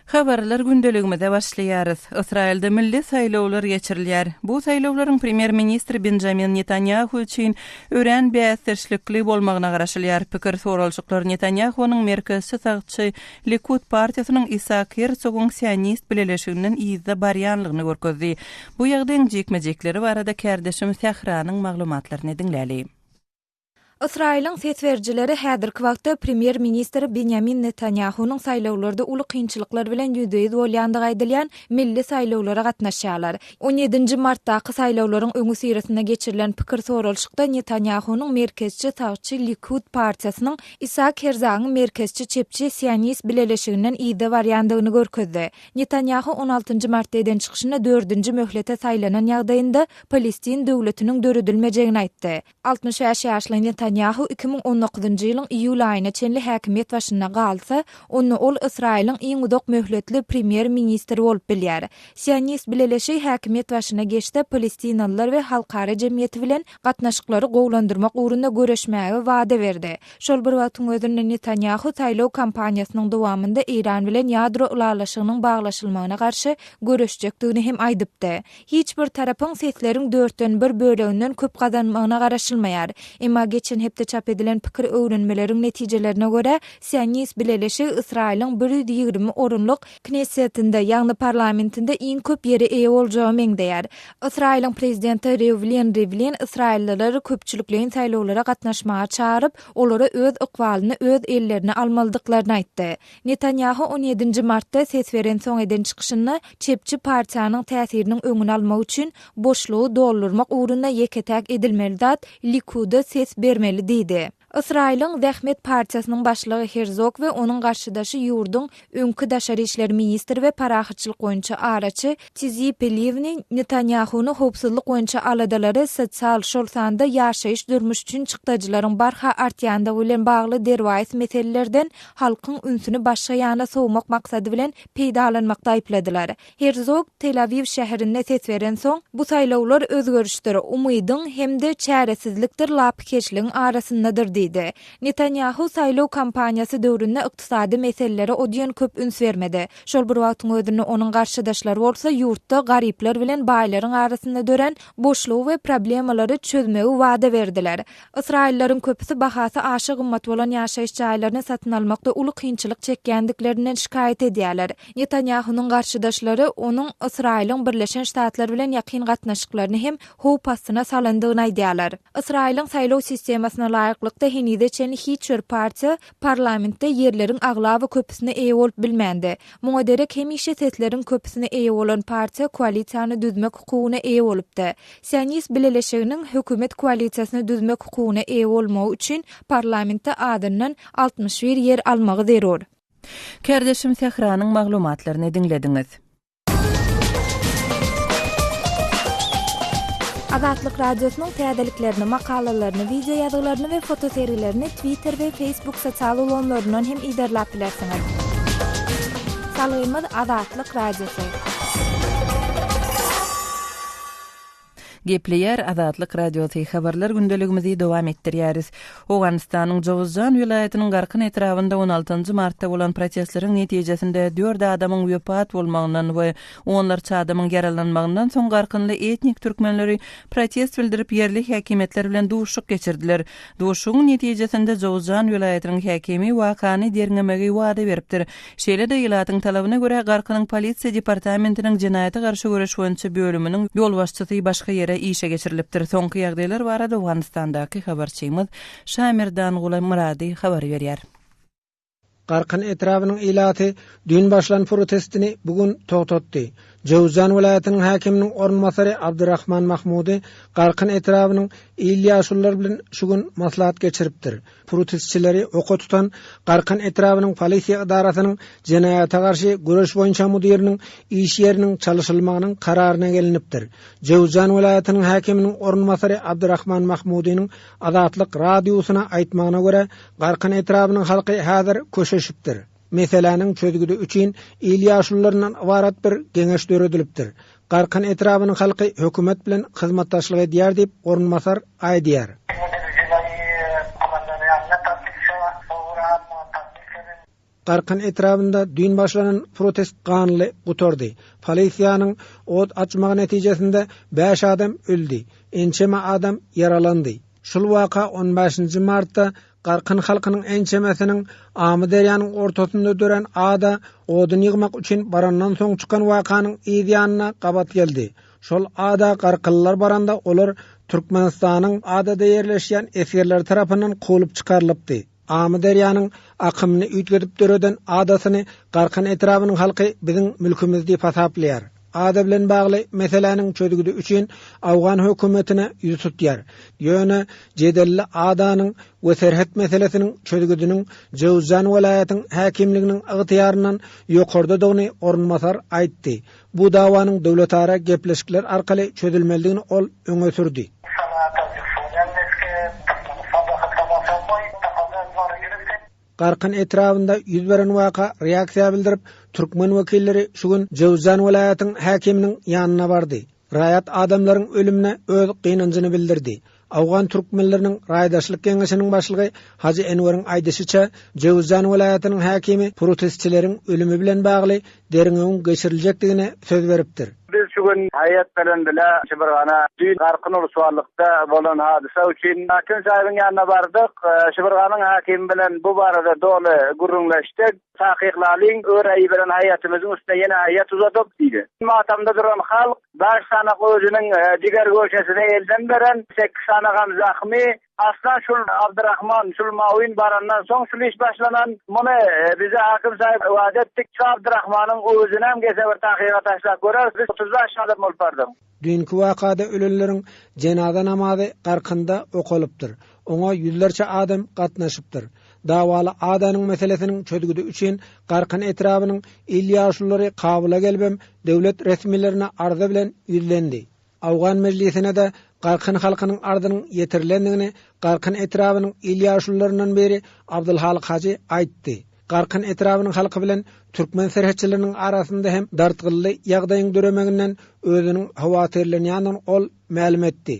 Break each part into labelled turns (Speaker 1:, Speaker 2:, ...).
Speaker 1: Habarlar gündeligimize başlaýarys. Ysraýylda milli saýlawlar geçirilýär. Bu saýlawlaryň premýer-ministr Benjamin Netanýahu üçin örän bäsdeşlikli bolmagyna garaşylýar. Pikir soralyşyklar Netanýahunyň merkezçi sagçy Likud partiýasynyň Isak Herzogyň Sionist bileleşiginden yzda barýanlygyny görkezdi. Bu ýagdaýyň jikme-jikleri barada kärdeşim Sähranyň maglumatlaryny diňläli.
Speaker 2: Ysraýylyň ses berijileri häzirki wagtda premýer-ministr Benýamin Netanýahunyň saýlawlarda uly kynçylyklar bilen ýüzbe-ýüz bolýandygy aýdylýan milli saýlawlara gatnaşýarlar. On ýedinji martdaky saýlawlaryň öňüsyrasynda geçirilen pikir soralyşykda Netanýahunyň merkezçi sagçy Likud partiýasynyň Isak Herzagyň merkezçi çepçi Sionist bileleşiginden yzda barýandygyny görkezdi. Netanýahu on altynjy martda eden çykyşynda dördünji möhlete saýlanan ýagdaýynda Palestin döwletiniň döredilmejegini aýtdy. 65 ýaşly Netanýahu 2019-njy ýylyň iýul aýyna çenli häkimiýet başynda galsa, onda ol Ysraýylyň iň uzak möhletli premýer-ministri bolup bilýär. Sionist bileleşigi häkimiýet başyna geçse, palestinalylar we halkara jemgyýeti bilen gatnaşyklary gowulandyrmak ugrunda göreşmäge wada berdi. Şol bir wagtyň özünde Netanýahu saýlaw kampaniýasynyň dowamynda Eýran bilen ýadro ylalaşygynyň baglaşylmagyna garşy göreşjekdigini hem aýdypdy. Hiç bir tarapyň sesleriň dörtden bir böleginden köp gazanmagyna garaşylmaýar. Emma geçen hepde çap edilen pikir öwrenmeleriň netijelerine görä, Sionist bileleşigi Ysraýylyň 120 orunlyk Knessetinde, ýagny parlamentinde iň köp ýere eýe boljaga meňzeýär. Ysraýylyň prezidenti Rewlin Rivlin ysraýyllylary köpçülikleýin saýlawlara gatnaşmaga çagyryp, olara öz ykbalyny öz ellerine almalydyklaryny aýtdy. Netanýahu on ýedinji martda ses berensoň eden çykyşynda, çepçi partiýanyň täsiriniň öňüni almak üçin boşlugy doldurmak ugrunda ýeke-täk edilmeli zat Likuda ses bermeli diýdi. Ysraýylyň Zähmet partiýasynyň başlygy Herzog we onuň garşydaşy ýurduň öňki daşary işler ministri we parahatçylyk boýunça araçy Tzipi Liwni Netanýahuny howpsuzlyk boýunça aladalary, sosial, şol sanda ýaşaýyş-durmuş üçin çykdajylaryň barha artýandygy bilen bagly derwaýys meselelerden halkyň ünsüni başga ýana sowmak maksady bilen peýdalanmakda aýypladylar. Herzog Tel-Awiw şäherinde ses berensoň, Bu saýlawlar özgerişdir, umydyň hem-de çäresizlikdir lapykeçligiň arasyndadyr diýdi. Netanýahu saýlaw kampaniýasy döwründe ykdysady meselelere o diýen köp üns bermedi. Şol bir wagtyň özünde onuň garşydaşlary bolsa ýurtda garyplar bilen baýlaryň arasynda dörän boşlugy we problemalary çözmegi wada berdiler. Ysraýyllaryň köpüsi bahasy aşa gymmat bolan ýaşaýyş jaýlaryny satyn almakda uly kynçylyk çekýändiklerinden şikaýat edýärler. Netanýahunyň garşydaşlary onuň Ysraýylyň Birleşen Ştatlar bilen ýakyn gatnaşyklaryny hem howp astyna salandygyny aýdýarlar. Ysraýylyň saýlaw sistemasyna laýyklykda henize çenli hiç bir partiýa parlamentde ýerleriň aglaba köpüsine eýe bolup bilmändi. Muňa derek hemişe sesleriň köpüsine eýe bolan partiýa koalisiýany düzmek hukugyna eýe bolupdy. Sionist bileleşiginiň hökümet koalisiýasyny düzmek hukugyna eýe bolmagy üçin parlamentde azyndan 61 ýer almagy zerur.
Speaker 1: Kärdeşim Sähranyň maglumatlaryny diňlediňiz.
Speaker 2: Azatlyk Radiosynyň täzeliklerini, makalalaryny, wideo ýazgylaryny we fotosergilerini Twitter we Facebook sosial ulgamlaryndan hem yzarlap bilersiňiz. Salgymyz Azatlyk Radiosy.
Speaker 1: Gepleýär Azatlyk Radiosy, Habarlar gündeligimizi dowam etdirýäris. Owganystanyň Jowuzjan welaýatynyň Garkyn etrabynda on altynjy martda bolan protestleriň netijesinde dört adamyň wepat bolmagyndan we onlarça adamyň ýaralanmagyndan soň garkynly etnik türkmenleri protest bildirip ýerli häkimiýetler bilen duşuşyk geçirdiler. Duşuşygyň netijesinde Jowuzjan welaýatynyň häkimi wakany derňemegi wada beripdir. Şeýle-de, ilatyň talabyna görä, Garkynyň polisiýa departamentiniň jenaýata garşy göreş boýunça bölüminiň ýolbaşçysy başga ýere işe geçirilipdir. Soňky ýagdaýlar barada Owganystandaky habarçymyz Şamerdanguly Myrady habar berýär.
Speaker 3: Garkyn etrabynyň ilaty düýn başlan protestini bu gün togtatdy. Jöwüzjan welaýatynyň häkiminiň orunbasary Abdurrahman Mahmudy Garkyn etrabynyň il ýaşululary bilen şu gün maslahat geçiripdir. Protestçileri oka tutan Garkyn etrabynyň polisiýa edarasynyň jenaýata garşy göreş boýunça müdiriniň iş ýeriniň çalyşylmagynyň kararyna gelinipdir. Jöwüzjan welaýatynyň häkiminiň orunbasary Abdurrahman Mahmudynyň Azatlyk Radiosyna aýtmagyna görä, Garkyn etrabynyň halky häzir köşeşipdir. Meseläniň çözgüdi üçin il ýaşulularyndan ybarat bir geňeş döredilipdir. Garkyn etrabynyň halky hökümet bilen hyzmatdaşlyk edýär diýip, orunbasar aýdýar. Garkyn etrabynda düýn başlanan protest ganly gutardy. Polisiýanyň ot açmagy netijesinde bäş adam öldi, ençeme adam ýaralandy. Şul waka on bäşinji martda Garkyn halkynyň ençemesiniň Amyderýanyň ortasynda dörän ada odun ýygmak üçin barandan soň çykan wakanyň yz ýanyna gabat geldi. Şol ada garkynlylar baranda olar Türkmenistanyň adada ýerleşýän esgerleri tarapyndan kowlup çykarylypdy. Amyderýanyň akymyny üýtgedip döreden adasyny Garkyn etrabynyň halky biziň mülkümiz diýip hasaplaýar. Ada bilen bagly meseläniň çözgüdi üçin owgan hökümetine ýüz tutýar. Ýöne jedelli adanyň we serhet meselesiniň çözgüdiniň Jöwzjan welaýatyň häkimliginiň ygtyýaryndan ýokardadygyny orunbasar aýtdy. Bu dawanyň döwletara gepleşikler arkaly çözülmelidigini ol öňe sürdi. Garkyn etrabynda ýüz beren waka reaksiýa bildirip, türkmen wekilleri şu gün Jöwzjan welaýatyň häkiminiň ýanyna bardy. Raýat adamlaryň ölümine öz gynanjyny bildirdi. Owgan türkmenleriniň raýdaşlyk geňeşiniň başlygy Hajy Enweriň aýdyşyça, Jöwzjan welaýatynyň häkimi protestçileriň ölümi bilen bagly derňewiň geçiriljekdigine söz beripdir.
Speaker 4: Biz şu gün haýýat bilen bile Şibirgana düýn Garkyn uluswallykda bolan hadysa üçin häkim saýybyň ýanyna bardyk. Şibirganyň häkimi bilen bu barada doly gürrüňleşdik. Takyklalyň, öre iberen haýýatymyzyň üstüne ýene haýýat uzadyp, diýdi. Matamda duran halk baş sanak özüniň jiger göşesini elden beren, sekiz sanagam zahymy, Aslan şul Abdyrahman, şul Mawin barandan soň şul iş başlanan. Muny bize hakim saýyp wada etdik. Şu Abdyrahmanyň özünem gelse bir takyga taşlap göreris. Biz 35 adam bolup bardyk.
Speaker 3: Düýnki wakada ölenleriň jenaza namazy Garkynda okalypdyr. Oňa ýüzlerçe adam gatnaşypdyr. Dawaly adanyň meselesiniň çözgüdi üçin Garkyn etrabynyň il ýaşululary Kabula gelibem döwlet resmilerine arza bilen ýüzlendi. Owgan mejlisine-de Garkyn halkynyň arzynyň ýetirilendigini Garkyn etrabynyň il ýaşulularyndan biri Abdylhalyk hajy aýtdy. Garkyn etrabynyň halky bilen türkmen serhetçileriniň arasynda hem dartgynly ýagdaýyň döremeginden özüniň howatyrlanýandygyny ol mälim etdi.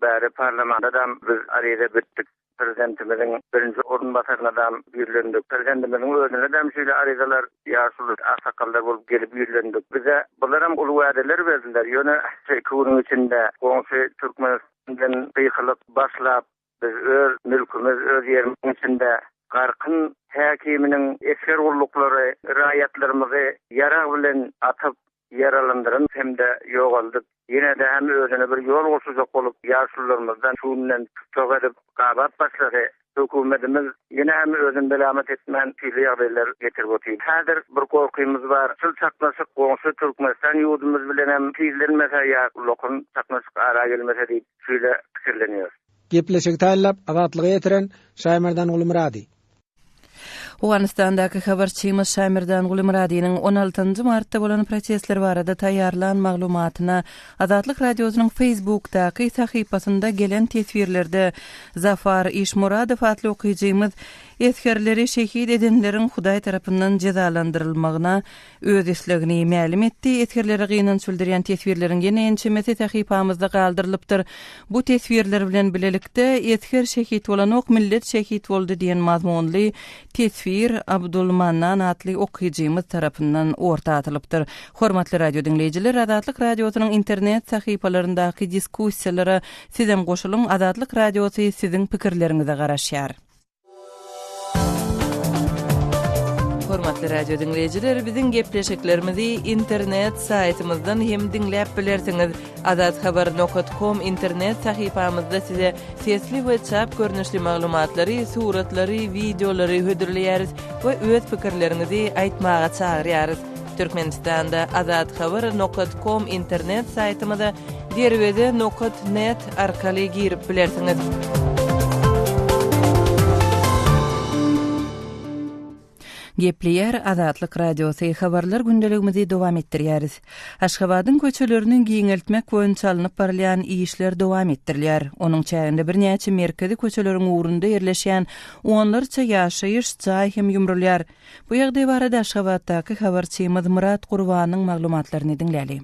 Speaker 4: Bäri parlamanda-da biz aryza bitdik. Prezidentimiziň birinji orunbasarynadam ýüzlendik. Prezidentimiziň özünedem şeýle aryzalar, ýaşuly aksakallar bolup gelip ýüzlendik. Bize bularam uly wadalar berdiler. Ýöne şu iki günüň içinde goňşy Türkmenistan bilen gykylyk başlap, biz öz mülkümiz, öz ýerimiziň içinde Garkyn häkiminiň esger gulluklary raýatlarymyzy ýarag bilen atyp, ýaralandyran hem-de ýogaldyp, ýene-de hem özüne bir ýol goşujak bolup, ýaşulularymyzdan şu günden tussag edip, gabap başlady. Hökümetimiz ýene hem özüni melamat etmän, şeýle ýagdaýlar getirip otyr. Häzir bir gorkymyz bar, şul çaknyşyk goňşy Türkmenistan ýurdumyz bilen hem tizlenmese ýa ullakan çaknyşyk ara gelmese diýip, şeýle pikirlenýäris.
Speaker 3: Gepleşigi taýynlap, Azatlyga ýetiren Şaýmerdan Gulmyrady.
Speaker 1: Owganystandaky habarçymyz Şaýmerdan Gulmyradynyň on altynjy martda bolan protestler barada taýýarlan maglumatyna Azatlyk Radiosynyň Facebookdaky sahypasynda gelen teswirlerde Zafar Işmuradow atly okyjymyz esgerleri şehit edenleriň Hudaý tarapyndan jezalandyrylmagyna öz islegini mälim etdi. Esgerlere gynanç bildirýän teswirleriň ýene ençemesi sahypamyzda galdyrylypdyr. Bu teswirler bilen bilelikde, Esger şehit bolanok, millet şehit boldy diýen mazmunly teswir Abdulmannan atly okyjymyz tarapyndan orta atylypdyr. Hormatly radio diňleýjiler, Azatlyk Radiosynyň internet sahypalaryndaky diskussiýalara sizem goşulyň, Azatlyk Radiosy siziň pikirleriňize garaşýar. Hormatly radio diňleýjiler, biziň gepleşiklerimizi internet saýtymyzdan hem diňläp bilersiňiz. Azathabar nokat kom internet sahypamyzda size sesli we çap görnüşli maglumatlary, suratlary, wideolary hödürleýäris we öz pikirleriňizi aýtmaga çagyrýarys. Türkmenistanda Azathabar nokat kom internet saýtymyza Derweze nokat net arkaly girip bilersiňiz. Gepleýär Azatlyk Radiosy, Habarlar gündeligimizi dowam etdirýäris. Aşgabadyň köçelerini giňeltmek boýunça alnyp barylýan işler dowam etdirilýär. Onuň çäginde birnäçe merkezi köçeleriň ugrunda ýerleşýän onlarça ýaşaýyş jaý hem ýumrulýar. Bu ýagdaý barada Aşgabatdaky habarçymyz Myrat Gurbanyň maglumatlaryny diňläli.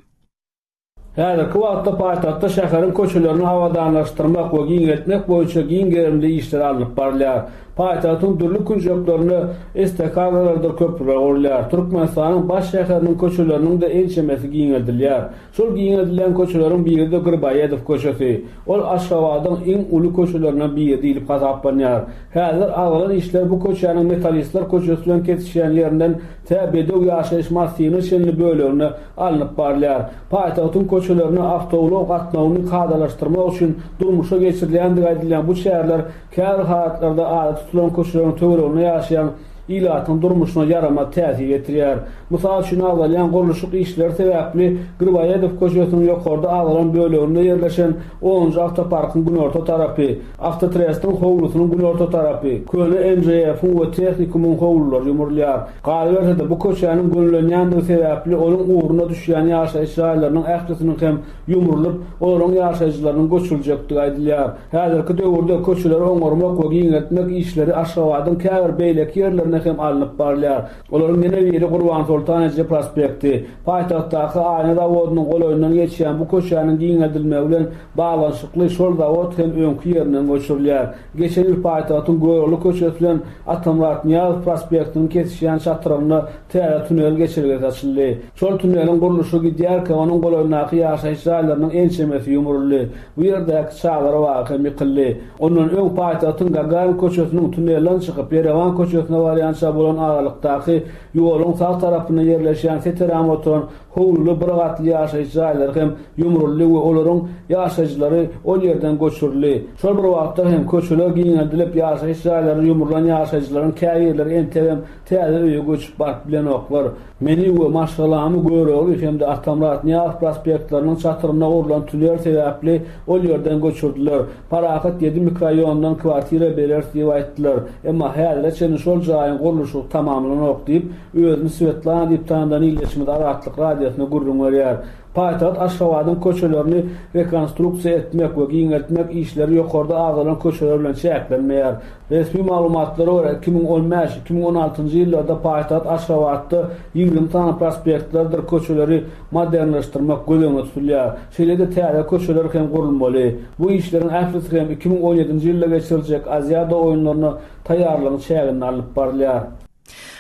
Speaker 5: Häzirki wagtda paýtagtda şäheriň köçelerini abadanlaşdyrmak we giňeltmek boýunça giň gerimli işler alnyp barylýar. Paýtagtyň dürli künjeklerinde estakadalardyr köprüler gurulýar. Türkmenistanyň baş şäheriniň köçeleriniň-de ençemesi giňeldilýär. Şol giňeldilýän köçeleriň biri-de Griboýedow köçesi. Ol Aşgabadyň iň uly köçelerinden biri diýlip hasaplanýar. Häzir agzalan işler bu köçäniň Metallistler köçesi bilen kesişýän ýerinden tä Bedew ýaşaýyş massiwine çenli böleginde alnyp barylýar. Paýtagtyň köçelerinde awtoulag gatnawyny kadalaşdyrmak üçin durmuşa geçirilýändigi aýdylýan bu çäreler käbir halatlarda ady tutulan köçeleriň töwereginde ýaşaýan ilatyň durmuşyna ýaramaz täsir ýetirýär. Mysal üçin agzalýan gurluşyk işleri sebäpli Griboýedow köçesiniň ýokarda agzalan böleginde ýerleşen onunjy awtoparkyň günorta tarapy, Awtotrestiň howlusynyň günorta tarapy, köne MJF-iň we tehnikumyň howlulary ýumrulýar. Galyberse-de, bu köçäniň gönülenýändigi sebäpli onuň ugruna düşýän ýaşaýyş jaýlarynyň ählisiniň hem ýumrulyp, olaryň ýaşaýjylarynyň göçüriljekdigi aýdylýar. Häzirki döwürde köçeleri oňarmak we giňeltmek işleri Aşgabadyň käbir beýleki ýerlerinde hem alnyp barylýar. Olaryň ýene biri Gurbansoltan eje prospekti. Paýtagtdaky aýna zawodynyň golaýyndan geçýän bu köçäniň giňeldilmegi bilen baglanyşykly şol zawod hem öňki ýerinden göçürilýär. Geçen ýyl paýtagtyň Görogly köçesi bilen Atamyrat Nyýazow prospektiniň kesişýän çatrygynda täze tunel geçelgesi açyldy. Şol tuneliň gurluşygy gidýärkä onuň golaýyndaky ýaşaýyş jaýlarynyň ençemesi ýumruldy. Bu ýerdäki çagalar bagy hem ýykyldy. Ondan öň paýtagtyň Gagarin köçesiniň tunelden çykyp Ýerewan köçesine barýança bolan aralykdaky ýoluň sag tarapynda ýerleşýän seteram oturan howluly bir gatly ýaşaýyş jaýlary hem ýumruldy we olaryň ýaşaýjylary ol ýerden göçürildi. Şol bir wagtda hem köçeler giňeldilip, ýaşaýyş jaýlary ýumrulan ýaşaýjylaryň käbirleri entegem täze öýe göçüp baryp bilenoklar. Meni we maşgalamy Görogly hem-de Atamyrat Nyýazow prospektleriniň çatrynda gurlan tunel sebäpli ol ýerden göçürdiler. Parahat ýedi mikroraýondan kwartira bereris diýip aýtdylar. Emma häzire çenli şol jaýyň gurluşygy tamamlanok diýip, özüni Swetlana diýip tanydan ildeşimiz Azatlyk Radiosyna gürrüň berýär. Paýtagt Aşgabadyň köçelerini rekonstruksiýa etmek we giňeltmek işleri ýokarda agzalan köçeler bilen çäklenmeýär. Resmi maglumatlara görä, 2015, 2016 ýyllarda paýtagt Aşgabatda 20 sany prospektlerdir köçeleri modernleşdirmek göz öňünde tutulýar. Şeýle-de täze köçeler hem gurulmaly. Bu işleriň ählisi hem 2017-nji ýylda geçiriljek Aziada oýunlaryna taýýarlygyň çäginde alnyp barylýar.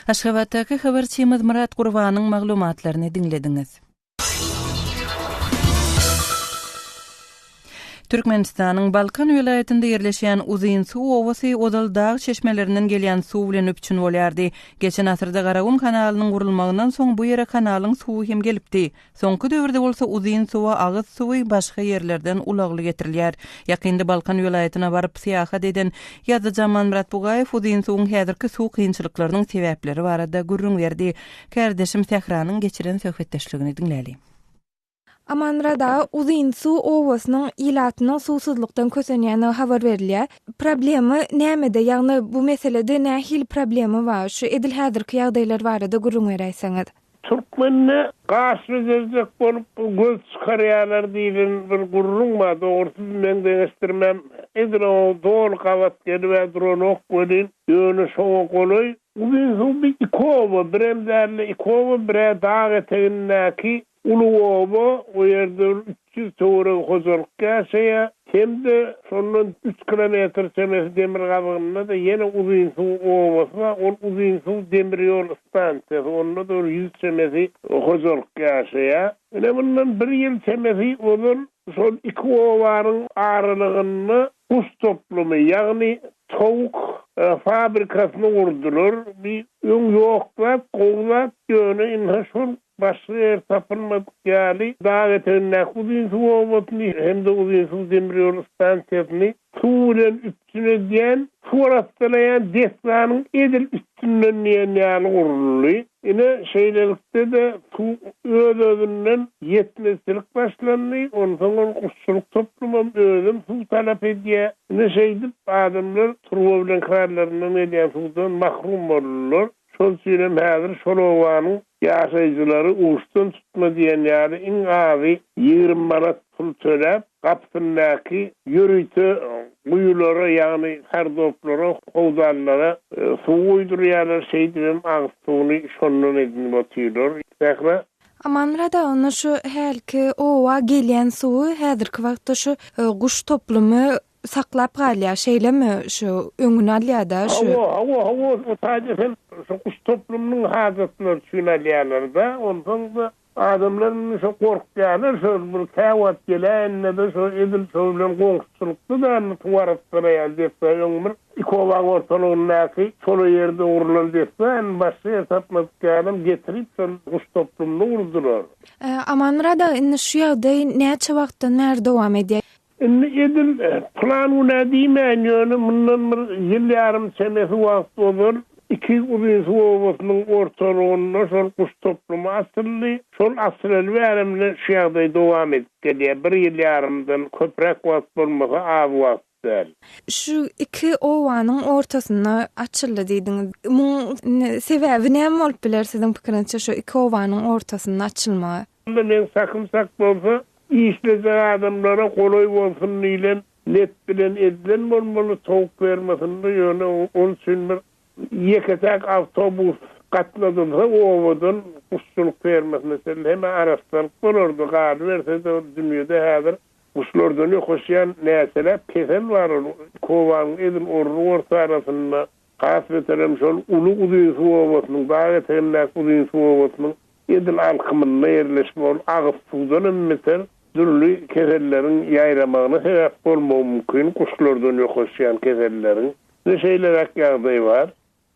Speaker 1: Aşgabatdaky habarçymyz Myrat Gurbanyň maglumatlaryny diňlediňiz. Türkmenistanyň Balkan welaýatynda ýerleşýän Uzynsuw obasy ozal dag çeşmelerinden gelýän suw bilen üpjün bolýardy. Geçen asyrda Garagum kanalynyň gurulmagyndan soň bu ýere kanalyň suwy hem gelipdi. Soňky döwürde bolsa Uzynsuwa agyz suwy başga ýerlerden ulagly getirilýär. Ýakynda Balkan welaýatyna baryp syýahat eden ýazyjy Amanmyrat Bugaýew Uzynsuwyň häzirki suw kynçylyklarynyň sebäpleri barada gürrüň berdi. Kärdeşim Sähranyň geçiren söhbetdeşligini diňläliň.
Speaker 2: Amanmyrat aga, Uzynsuw obasynyň ilatynyň suwsuzlykdan kösenýändigi habar berilýär. Problema nämede, ýagny bu meselede nähili problema bar? Şu edil häzirki ýagdaýlar barada gürrüň beräýseňiz.
Speaker 6: Türkmende gaş bejerjek bolup göz çykarýarlar diýlen bir gürrüň bar. Dogrusy meň deňeşdirmäm edil oňa doly gabat gelib-ä duranok welin, ýöne şoňa golaý Uzynsuw bir iki oba, birem dälde iki oba, bir-ä dag etegindäki uly oba, o ýerde bir 300 töweregi hojalyk ýaşaýar, hem-de şondan üç kilometr çemesi demirgazygynda-da ýene Uzynsuw obasy bar, ol Uzynsuw demir ýol stansiýasy, onda-da bir ýüz çemesi hojalyk ýaşaýar. Ine mundan bir ýyl çemesi ozal şol iki obanyň aralygynda guş toplumy, ýagny towuk fabrikasyny gurdular. Bi öň ýok zat, gowy zat, ýöne ynha şol başga ýer tapylmadyk ýaly dag etegindäki Uzynsuw obasyny hem-de Uzynsuw demir ýol stansiýasyny suw bilen üpjün edýän, suw arassalaýan desganyň edil üstünden diýen ýaly guruldy. Ine, şeýlelikde-de suw öz-özünden ýetmezçilik başlandy, onsoň ol guşçulyk toplumam özem suw talap edýär. Ine, şeýdip, adamlar turba bilen kranlaryndan gelýän suwdan mahrum boldular. Şol üçinem häzir şol obanyň ýaşaýjylary uçdan tutma diýen ýaly iň azy 20 manat pul töläp, gapysyndaky ýörite guýulara, ýagny sardoblara, howdanlara suw guýdurýarlar, şeýdibem agyz suwuny şondan edinip otyrlar. Sähra.
Speaker 2: Amanmyrat aga, onda şu hälki oba gelýän suwy häzirki wagtda şu guş toplumy. saklap galýar, şeýlemi? Şu öňüni alýar-da şu.
Speaker 6: Hawa, hawa, hawa, o taýda hem şu guş toplumynyň hajatlary üçin alýarlar-da. Onsoň-da adamlar indi şo gorkýarlar, şo bir käwagt geläýende-de şo edil şo bilen goňşuçylykda-da indi suw arassalaýan desga öň bir iki obaň ortalygyndaky çola ýerde gurlan desga indi başga ýer tapmadyk ýalam getirip şol guş toplumyny gurdular.
Speaker 2: Amanmyrat aga indi şu ýagdaý näçe wagtdan bäri dowam edýär?
Speaker 6: Indi edil pylan günä diýmäýin, ýöne mundan bir ýyl ýarym çemesi wagt ozal Ikiuzinsuw obasynyň ortalygynda şol guş toplumy açyldy. Şol açylaly bärem ine şu ýagdaý dowam edip gelýär. Bir ýyl ýarymdan köpräk wagt bolmasa az wagt däl.
Speaker 2: Şu iki obanyň ortasynda açyldy diýdiňiz. Muň indi sebäbi näme bolup biler siziň pikiriňizçe şu iki obanyň ortasynda açylmagy?
Speaker 6: Onda meň çakym çak bolsa, işlejek adamlara golaý bolsun diýlen net bilen edilen bolmaly towuk fermasynda, ýöne ol üçin bir ýeke-täk awtobus gatnadylsa obadan guşçulyk fermasyna çenli hem-ä arassalyk bolardy, galyberse-de ol dünýede häzir guşlardan ýokaşýan näçeläp kesel bar ol obanyň edil orruk ortarasynda Has beterem şol uly Uzynsuw obasynyň, dag etegindäki Uzynsuw obasynyň edil alkymynda ýerleşme ol agyz suwdan hem beter dürli keselleriň ýaýramagyna sebäp bolmagy mümkin, guşlardan ýokaşýan keselleriň. Ine şeýleräk ýagdaý bar.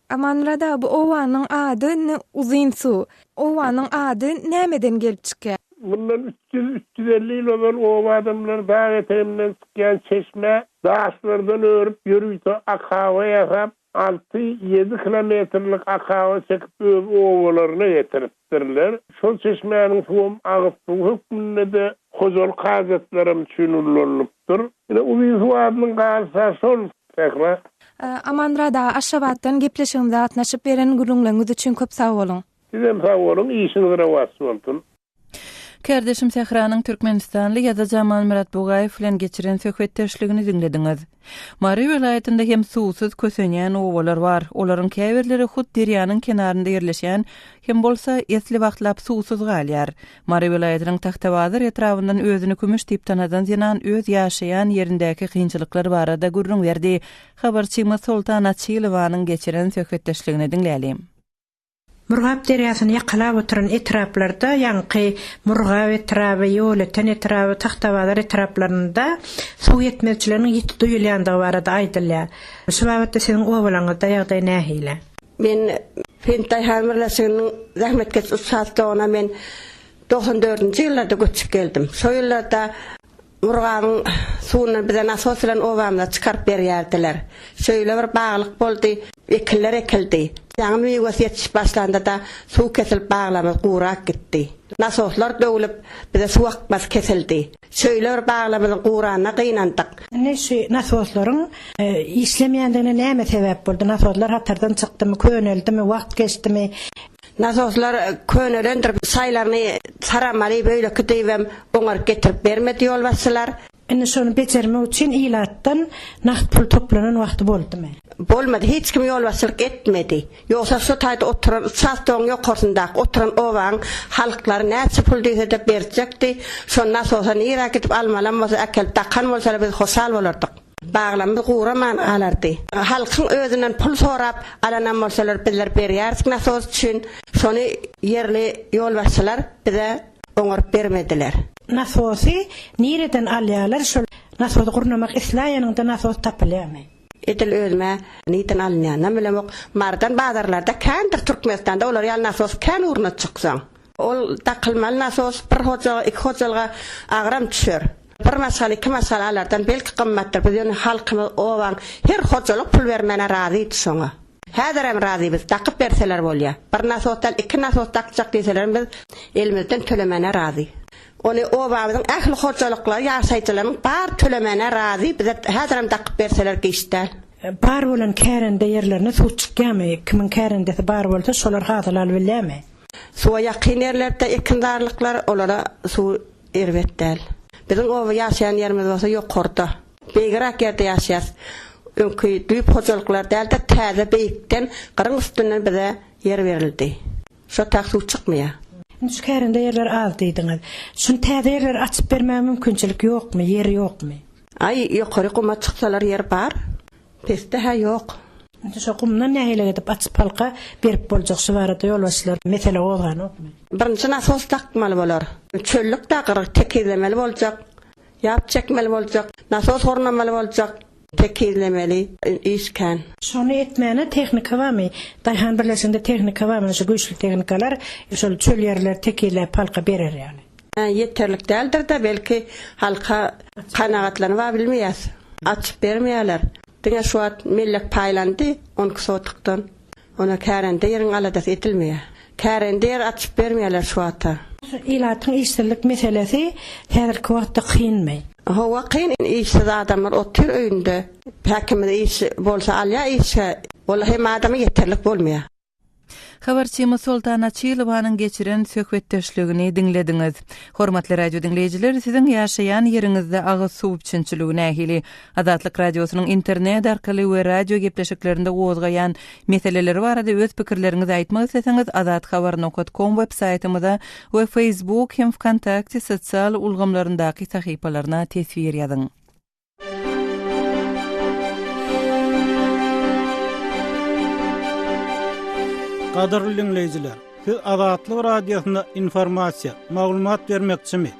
Speaker 2: Amanmyrat aga bu obanyň ady indi Uzynsuw. Obanyň ady nämeden gelip çykýar?
Speaker 6: Mundan 300, 350 ýyl ozal oba adamlary dag eteginden çykýan çeşmä daşlardan örüp ýörite akaba ýasap, alty, ýedi kilometrlik akaba çekip öz obalaryna getiripdirler. Şol çeşmäniň suwam agyz suwy hökmünde-de, hojalyk hajatlaram üçin ullanylypdyr. Ine, Uzynsuw adynyň galyşy şol, Sähra.
Speaker 2: Amanmyrat aga, Aşgabatdan gepleşigimize gatnaşyp beren gürrüňleriňiz üçin köp sag boluň!
Speaker 6: Sizem sag boluň, işiňiz rowaç bolsun!
Speaker 1: Kärdeşim Sähranyň türkmenistanly ýazyjy Amanmyrat Bugaýew bilen geçiren söhbetdeşligini diňlediňiz. Mary welaýatynda hem suwsuz kösenýän obalar bar. Olaryň käbirleri hut derýanyň kenarynda ýerleşýän hem bolsa, esli wagtlap suwsuz galýar. Mary welaýatynyň Tagtabazar etrabyndan özüni Kümüş diýip tanadan zenan öz ýaşaýan ýerindäki kynçylyklar barada gürrüň berdi. Habarçymyz Soltan Açylowanyň geçiren söhbetdeşligini diňläliň.
Speaker 7: Murgap derýasyny ýakalap oturan etraplarda, ýaňky Murgap etraby, Ýolöten etraby, Tagtabazar etraplarynda suw ýetmezçiliginiň ýiti duýulýandygy barada aýdylýar. Şu babatda siziň obalaryňyzda ýagdaý nähili?
Speaker 8: Men Pendi daýhan birleşiginiň zähmetkeş uçastogyna men 94-nji ýyllarda göçüp geldim. Şo ýyllarda Murgabyň suwundan bize nasos bilen obamyza çykaryp berýärdiler. Şeýle bir baglyk boldy, ekinler ekildi. Ýaňy miwesi ýetişip başlanda-da suw kesilip baglarymyz gurap gitdi. Nasoslar döwlüp, bize suw akmasy kesildi. Şeýle bir baglarymyzyň guranyna gynandyk.
Speaker 7: Indi şu nasoslaryň işlemeýändigine näme sebäp boldy? Nasoslar hatardan çykdymy, köneldimi, wagt geçdimi?
Speaker 8: Nasoslar könelendir, şaýlaryny saramaly beýleki diýibem oňaryp getirip bermedi ýolbaşçylar.
Speaker 7: Indi şony bejermek üçin ilatdan nagt pul toplanan wagty boldumy?
Speaker 8: Bolmady, hiç kim ýolbaşçylyk etmedi. Ýogsa şu taýda oturan uçastogyň ýokarsyndaky oturan obaň halklary näçe pul diýsede berjekdi. Şo nasosa nirä gidip almalam bolsa äkelip dakan bolsalar biz hoşal bolardyk. Baglamyz guraman galardy. Halkyň özünden pul sorap alanam bolsalar bizler berýärdik nasos üçin. Şony ýerli ýolbaşçylar bize oňaryp bermediler.
Speaker 7: Nasosy nireden alýarlar şol nasosy gurnamak isläýeniňde nasos tapylýarmy?
Speaker 8: Edil özümä nirden alynýanynam bilemok. Marydan bazarlarda kändir Türkmenistanda olar ýaly nasos kän ugruna çyksaň. Ol dakylmaly nasos bir hojaga iki hojalyga agram düşer. Bir maşgala iki maşgala alardan belki gymmatdyr biz ýöne halkymyz obaň her hojalyk pul bermäne razydy şoňa. Häzirem razy biz dakyp berseler bolýa. Bir nasos däl iki nasos dakjak diýselerem biz elimizden tölemäne razy. Ony obamyzyň ähli hojalyklary ýaşaýjylarynyň bary tölemäne razy bize häzirem dakyp berseler giç däl.
Speaker 7: Bar bolan kärende ýerlerine suw çykýamy? Kimiň kärendesi bar bolsa şolar hasyl alybilýämi?
Speaker 8: Suwa ýakyn ýerlerde ekinzarlyklar olara suw Erbet däl. Biziň oba ýaşaýan ýerimiz bolsa ýokarda. Beýigräk ýerde ýaşaýas. Öňki düýp hojalyklar däl-de, täze beýikden, gyryň üstünden bize ýer berildi. Şo tak suw çykmaýar.
Speaker 7: Indi şu kärende ýerler az diýdiňiz. Şuny täze ýerleri açyp bermäge mümkinçilik ýokmy, ýer ýokmy?
Speaker 8: Aý, ýokary guma çyksalar ýer bar. Pesde-hä ýok.
Speaker 7: Indi şo gumdan nähili edip açyp halka berip boljak şu barada ýolbaşçylar mesele gozganokmy?
Speaker 8: Birinji nasos dakmaly bolar. Çöllük-dä gyryk tekizlemeli boljak. Ýap çekmeli boljak. Nasos gurnamaly boljak. Tekizlemeli. Iş kän.
Speaker 7: Şony etmäne tehnika barmy? Daýhan birleşiginde tehnika barmy? Şu güýçli tehnikalar şol çöl ýerleri tekizläp halka berer ýaly.
Speaker 8: Ýeterlik däldir-de belki halka kanagatlanyba bilmeýäs. Açyp bermeýärler. Diňe şu wagt mellek paýlandy onki sotykdan. Ona kärende ýeriň aladasy edilmeýär. Kärende ýer açyp bermeýärler şu wagta.
Speaker 7: Ilatyň işsizlik meselesi häzirki wagtda kynmy?
Speaker 8: Hawa kyn işsiz adamlar otyr öýünde. Häkimiz iş bolsa alýar işe. Ol hem adama ýeterlik bolmaýar.
Speaker 1: Habarçymyz Soltan Açylowanyň geçiren söhbetdeşligini diňlediňiz. Hormatly radio diňleýjiler, siziň ýaşaýan ýeriňizde agyz suw üpjünçiligi nähili? Azatlyk Radiosynyň internet arkaly we radio gepleşiklerinde gozgaýan meseleleri barada öz pikirleriňizi aýtmak isleseňiz, azathabar nokat kom web saýtymyza we Facebook hem Wkontakte sosial ulgamlaryndaky sahypalaryna teswir ýazyň.
Speaker 9: Gadyrly diňleýjiler, siz Azatlyk Radiosyna informasiýa, maglumat bermekçimi?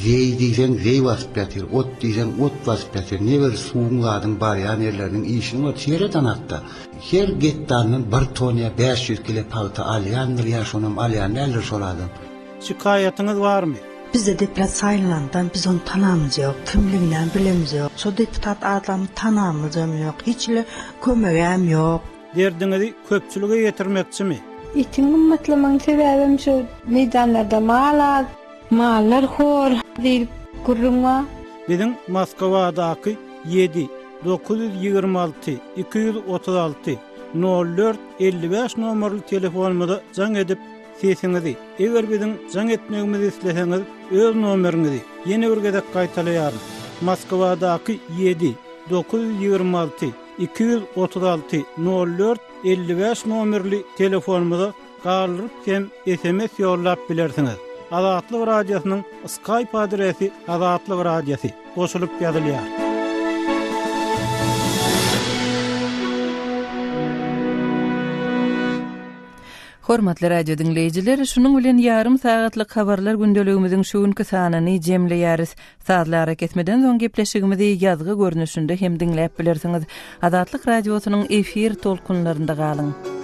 Speaker 10: Zeý diýseň zeý basyp ýatyr, ot diýseň ot basyp ýatyr, ne bir suwuň zadyň barýan ýerleriniň işini bor, seret anakda. Her gektaryndan bir ton ýa 500 kile pagta alýandyr ýa şonam alýan däldir şol adam.
Speaker 9: Şikaýatyňyz barmy?
Speaker 11: Bizde deputat saýlanandan biz ony tanamyz ýok, kimliginem bilemiz ýok. Şo deputat adamy tanamyzam ýok, hiç hili kömegem ýok.
Speaker 9: Derdiňizi köpçülige ýetirmekçimi?
Speaker 12: Etiň gymmatlamagyň sebäbem şu meýdanlarda mal az, mallar hor diýlip gürrüň bar.
Speaker 9: Biziň Moskwadaky ýedi, 926, 236, nol dört, 55 nomerli telefonymyza jaň edip, Sesiňizi, eger biziň jaň etmegimizi isleseňiz, öz nomeriňizi, ýene bir gezek gaýtalaýaryn, Moskwadaky ýedi, 926, 236, nol dört, 55 nomerli telefonymyza galdyryp hem sms ýollap bilersiňiz. Azatlyk Radiosynyň Skype adresi Azatlyk Radiosy. Goşulyp ýazylýar.
Speaker 1: Hormatly radio diňleýjiler, şunuň bilen ýarym sagatlyk habarlar gündeligimiziň şu günki sanyny jemleýäris. Sazly arakesmeden soň gepleşigimizi ýazgy görnüşinde hem diňläp bilersiňiz. Azatlyk Radiosynyň efir tolkunlarynda galyň!